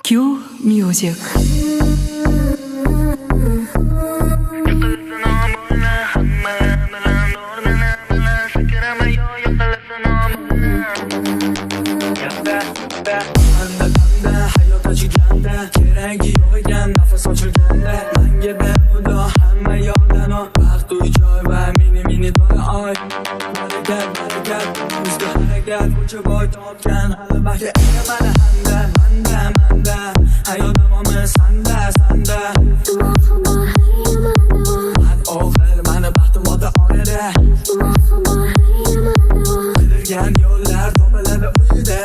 Q Music. Keragi yo'q ekan nafas ochilganda manga behuda hamma yoqdan baxt uy joy va mini to'la oy. Harakat harakat bizga harakat ko'cha boy topgan hali baxtga ega mana hamda manda manda hayot davomi sanda sanda. Oxir mani baxtim ota orada qidirgan yo'llar topiladi uyda.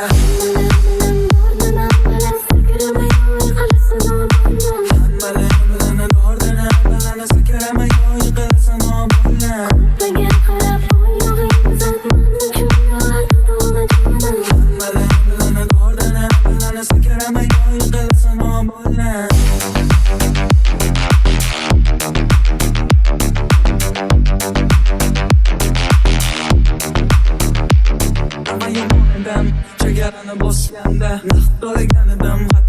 Chegarani bosganda naqd to'lagan edim.